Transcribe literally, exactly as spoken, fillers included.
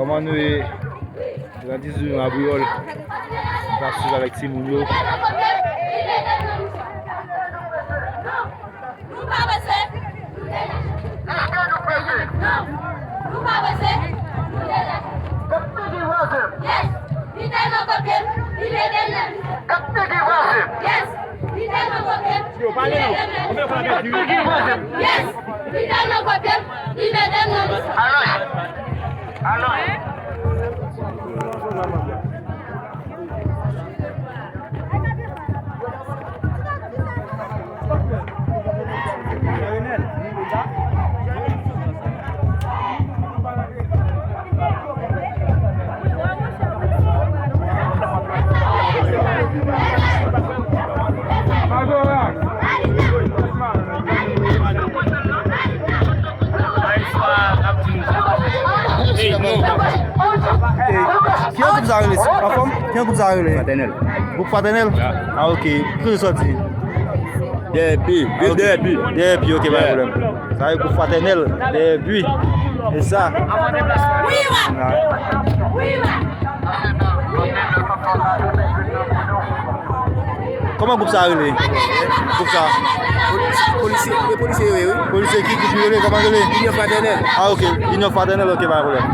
Kòman nou ye? Se nan dizuit Mabwiyòl. Nou ap swiv avèk timoun yo. Nou pa panse. Non. Nou pa panse. Yes. Li tèlman kopye m, li mete m nan lis. Yes. Li tèlman kopye m, li mete m nan lis. Yes. Li tèlman kopye m, li mete m nan lis. Kijan gwoup sa rele? Anfòm? Kijan gwoup sa rele? Fratènèl. Gwoup Fratènèl? Ah, ok. Ki kote w sòti? Dèbi. Ah, ok. Dèbi. Dèbi, ok, pa gen pwoblèm. Sa e gwoup Fratènèl. Dèbi. E sa. Wi, wa. Wi, wa. Kòman gwoup sa rele? Gwoup sa? Polisye, e polisye yo ye, wi. Polisye ki gwoup yo rele? Kòman rele? Inyon Fratènèl. Ah, ok. Inyon Fratènèl, ok, pa gen pwoblèm.